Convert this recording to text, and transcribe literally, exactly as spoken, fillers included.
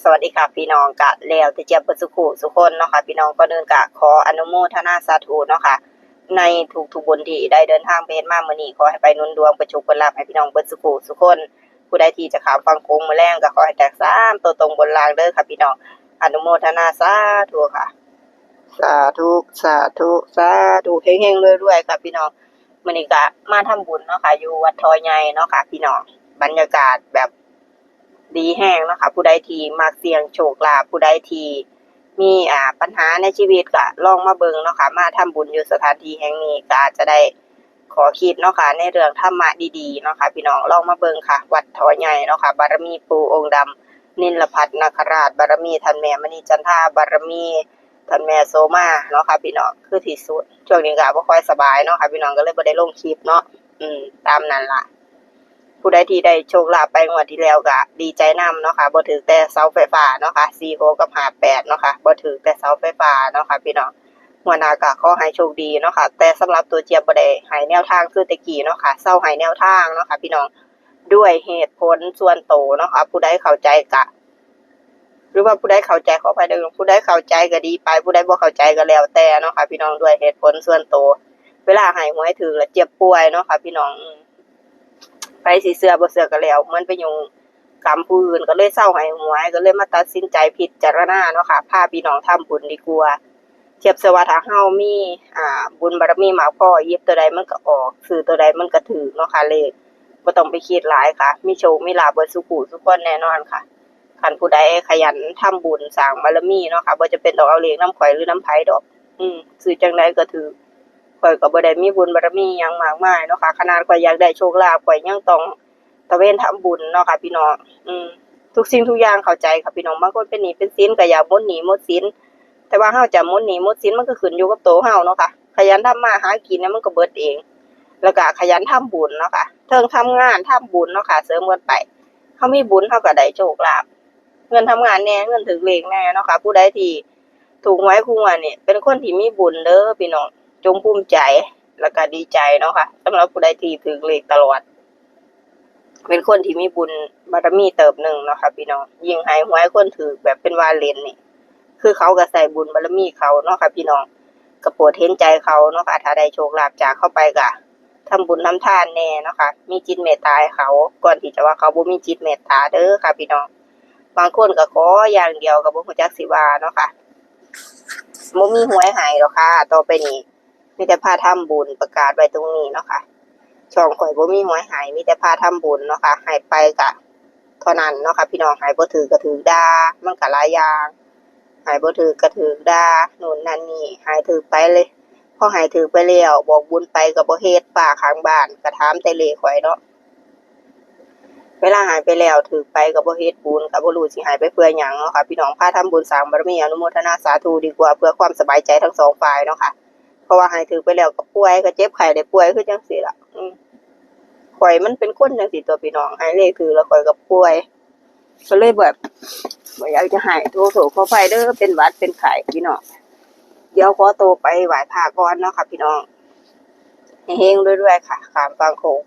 สวัสดีค่ะพี่น้อง กะแล้วแต่เจียบเบิดสุขุสุคนเนาะค่ะพี่น้อง ก่อนอื่นกะขออนุโมทนาสาธุเนาะค่ะ ในทุกๆบุญที่ได้เดินทางไปเฮ็ดมามื้อนี้ ขอให้ไปหนุนดวง ไปโชคไปลาภให้พี่น้องเบิดสุขุสุคน ผู้ใดที่จะข้ามฝั่งโขงมื้อแลงกะขอให้แตกสามตัวตรงบนล่างเด้อค่ะพี่น้อง อนุโมทนาสาธุค่ะ สาธุ สาธุ สาธุ เฮงๆรวยๆค่ะพี่น้อง มื้อนี้กะมาทำบุญเนาะค่ะ อยู่วัดทอใหญ่เนาะค่ะพี่น้อง บรรยากาศแบบ ดีแฮงเนาะค่ะ ผู้ใดที่มักเสี่ยงโชคลาภ ผู้ใดที่มี อ่า ปัญหาในชีวิตกะลองมาเบิ่งเนาะค่ะ มาทำบุญอยู่สถานที่แห่งนี้กะอาจจะได้ข้อคิดเนาะค่ะ ในเรื่องธรรมะดีๆเนาะค่ะ พี่น้องลองมาเบิ่งค่ะ วัดทอใหญ่เนาะค่ะ บารมีปู่องค์ดำ นิลพัฒนาคราช บารมีท่านแม่มณีจันทา บารมีท่านแม่โสมาเนาะค่ะ พี่น้อง คือที่สุด ช่วงนี้กะบ่ค่อยสบายเนาะค่ะ พี่น้อง ก็เลยบ่ได้ลงคลิปเนาะ อืม ตามนั้นล่ะ ผู้ใดที่ได้โชคลาภไปงวดที่แล้วกะดีใจนำเนาะค่ะ บ่ถืกแต่เสาไฟฟ้าเนาะค่ะ สี่หกกับห้าแปดเนาะค่ะ บ่ถืกแต่เสาไฟฟ้าเนาะค่ะพี่น้อง งวดหน้ากะขอให้โชคดีเนาะค่ะ แต่สำหรับตัวเจี๊ยบบ่ได้ให้แนวทางคือแต่กี้เนาะค่ะ เซาให้แนวทางเนาะค่ะพี่น้อง ด้วยเหตุผลส่วนตัวเนาะค่ะ ผู้ใดเข้าใจกะ หรือว่าผู้ใดเข้าใจขออภัยเด้อ ผู้ใดเข้าใจก็ดีไป ผู้ใดบ่เข้าใจก็แล้วแต่เนาะค่ะพี่น้อง ด้วยเหตุผลส่วนตัว เวลาให้หวยถืกแล้วเจี๊ยบป่วยเนาะค่ะพี่น้อง อืม ไผสิเชื่อบ่เชื่อก็แล้ว เหมือนไปยุ่งกรรมผู้อื่น ก็เลยเซาให้หวย ก็เลยมาตัดสินใจพิจารณาเนาะค่ะ พาพี่น้องทำบุญดีกว่า เจี๊ยบเชื่อว่าถ้าเฮามี อ่า บุญบารมีมากพอ หยิบตัวใดมันก็ออก ซื้อตัวใดมันก็ถืกเนาะค่ะ เลข บ่ต้องไปคิดหลายค่ะ มีโชคมีลาภเบิดซุผู้ซุคนแน่นอนค่ะ คันผู้ใดขยันทำบุญสร้างบารมีเนาะค่ะ บ่จะเป็นต้องเอาเลขนำข้อยหรือนำไผดอก อืม ซื้อจั่งใดก็ถืก ข้อยก็บ่ได้มีบุญบารมีหยังมากมายเนาะค่ะ ขนาดข้อยอยากได้โชคลาภ ข้อยยังต้องตระเวนทำบุญเนาะค่ะพี่น้อง อืม ทุกสิ่งทุกอย่างเข้าใจค่ะพี่น้อง บางคนเป็นหนี้เป็นสินก็อยากหมดหนี้หมดสิน แต่ว่าเฮาจะหมดหนี้หมดสินมันก็ขึ้นอยู่กับตัวเฮาเนาะค่ะ ขยันทำมาหากินเนี่ยมันก็เบิดเอง แล้วก็ขยันทำบุญเนาะค่ะ เทิงทำงานทำบุญเนาะค่ะ เสริมกันไป เฮามีบุญเฮาก็ได้โชคลาภ เงินทำงานแหน่ เงินถืกเลขแหน่เนาะค่ะ ผู้ใดที่ถูกหวยคู่งวดนี่เป็นคนที่มีบุญเด้อพี่น้อง จงภูมิใจ แล้วก็ดีใจเนาะค่ะ สำหรับผู้ใดที่ถืกเลขตลอด เป็นคนที่มีบุญบารมีเติบหนึ่งเนาะค่ะพี่น้อง ยิ่งให้หวยคนถืกแบบเป็นว่าเล่นนี่ คือเขาก็ใช้บุญบารมีเขาเนาะค่ะพี่น้อง ก็โปรดเห็นใจเขาเนาะค่ะ ถ้าได้โชคลาภจากเขาไปก็ทำบุญทำทานแหน่เนาะค่ะ มีจิตเมตตาให้เขา ก่อนที่จะว่าเขาบ่มีจิตเมตตาเด้อค่ะพี่น้อง บางคนก็ขออย่างเดียวก็บ่ฮู้จักสิว่าเนาะค่ะ บ่มีหวยให้ดอกค่ะ ต่อไปนี้ มีแต่พาทำบุญ ประกาศไว้ตรงนี้เนาะค่ะ ช่องข้อยบ่มีหวยให้ มีแต่พาทำบุญเนาะค่ะ ให้ไปก็เท่านั้นเนาะค่ะพี่น้อง ให้บ่ถืกก็ถืกด่า มันก็หลายอย่าง ให้บ่ถืกก็ถืกด่า นู่นนั่นนี่ ให้ถืกไปเลย พอให้ถืกไปแล้ว บอกบุญไปก็บ่เฮ็ด ป้าข้างบ้านก็ถามแต่เลขข้อยเนาะ เวลาให้ไปแล้วถืกไปก็บ่เฮ็ดบุญ ก็บ่รู้สิให้ไปเพื่อหยังเนาะค่ะ พี่น้อง พาทำบุญสร้างบารมี อนุโมทนาสาธุดีกว่า เพื่อความสบายใจทั้งสองฝ่ายเนาะค่ะ เพราะว่าให้ถืกไปแล้วก็ป่วย ก็เจ็บไข้ได้ป่วยคือจั่งซี้ล่ะ อืม ข้อยมันเป็นคนจั่งซี้ตั๊วพี่น้อง ให้เลขถืกแล้วข้อยก็ป่วย ก็เลยแบบบ่อยากจะให้ โทษ ขออภัยเด้อ เป็นหวัดเป็นไข้พี่น้อง เดี๋ยวขอตัวไปไหว้พระก่อนเนาะค่ะพี่น้อง เฮงๆรวยๆค่ะ ข้ามฝั่งโขง